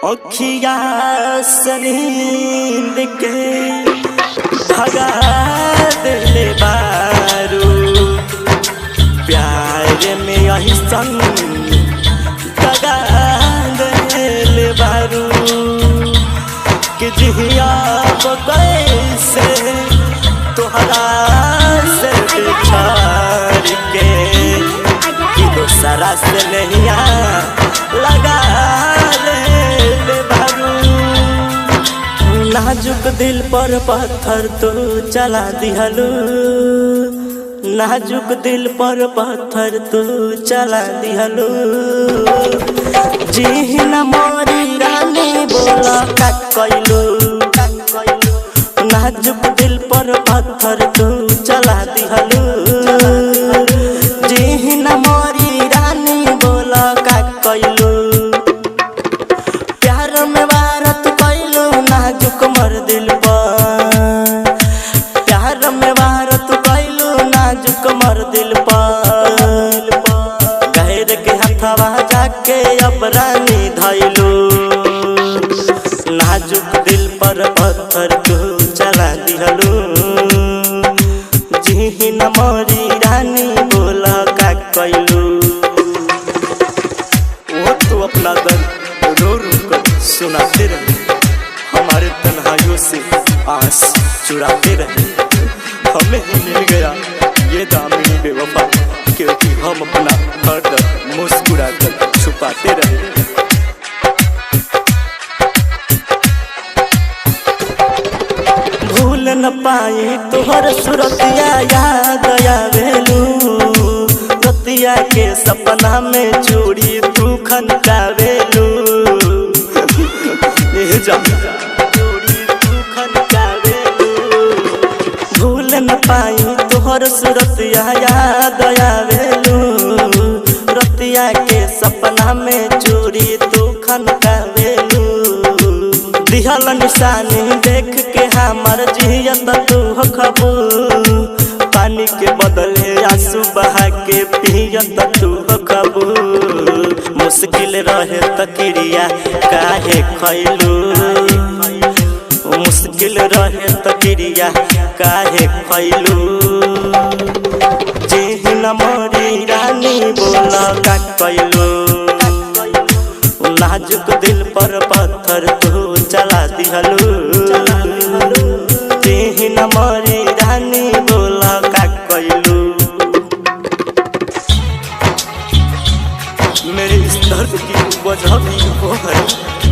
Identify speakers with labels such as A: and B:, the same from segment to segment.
A: अखिया से नींद के भगा देले बारू, प्यार में यही संग दगा देले बारू। कि जिहिया कैसे तोहरा से बिछाड़ के कि दोसरा से नहिया लगा ले बारू। नाजुक दिल पर पत्थर तो चला दिहलू, नाजुक दिल पर पत्थर तू चला दिहलू। जीन मोरी रानी बोला का कैलू, नाजुक दिल पर पत्थर तू चला दिहलू। जीन मोरी रानी बोला का कैलू, प्यार में वारत कैलू नाजुक मर दिल पर, प्यार में वारत कैलू नाजुक मर दिल पर। गैर के हथवा जाके अब रानी धैलू, नाजुक दिल पर पत्थर तू चला दिहलू। जीन मोरी रानी बोला का कैलू।
B: वो तो अपना दर्द रो रो कर सुनाते रहे, हमारे तन्हाइयों से आस चुराते रहे। हमें ही मिल गया ये दामिनी बेवफा, क्योंकि हम अपना हर दर्द मुस्कुरा कर छुपाते रहे।
A: भूल न पाई तोहर सुरतिया याद आवेलू, रतिया के सपना में चूड़ी तू खनकावेलू।
B: ये जा
A: चूड़ी तू खनकावेलू। भूल न पाई तोहर सुरतिया याद आवेलू, रतिया के सपना में चूड़ी तू खनकावेलू। दिहल निशानी देख के हमर जियत तू हो खबू, पानी के बदले आंसू बहा के पियत तू हो खबू। मुश्किल रहे तकिरिया काहे खैलू, मुश्किल रहे तकिरिया काहे खैलू। जीन मोरी रानी बोला का कैलू, नाजुक दिल पर पत्थर तू चला दिहलू। जीन मोरी रानी बोला का कैलू।
B: मेरे इस दर्द की वजह भी वो है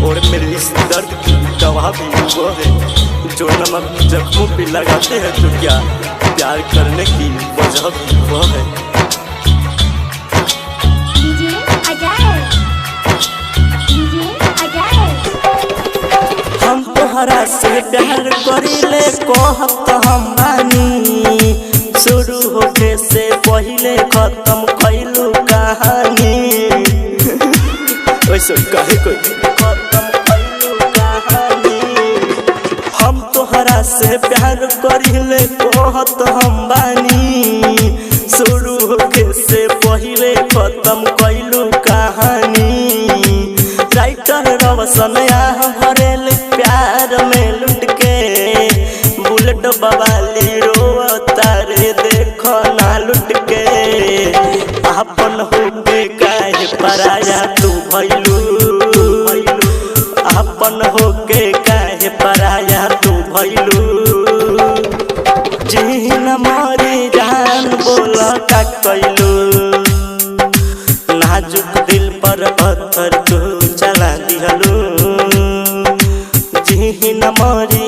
B: और मेरे इस दर्द की दवा भी वो है, जो नमक जख्मों पे लगाते हैं तो क्या प्यार करने की वजह भी वो है।
C: DJ Ajay, DJ Ajay.
A: हम तोहरा से प्यार करीले कहत हम बानी, शुरू होखे से पहिले खत्म कैलू कहानी।
B: ऐसे काहे कोई
A: खत्म कैलू कहानी। हम तोहरा से प्यार करीले कहत हम बानी, शुरू होखे से पहिले खत्म कैलू कहानी। राइटर रवसन आह भरेल प्यार में लुट के, बुलेट बवाली रोता रे देखो ना लुट के। आपन होके काहे पराया तू भइलू, आपन होके काहे पराया तू भइलू। जीन मोरी जान बोला का कैलू, नाजुक दिल पर पत्थर तू चला दिहलू। जीन मोरी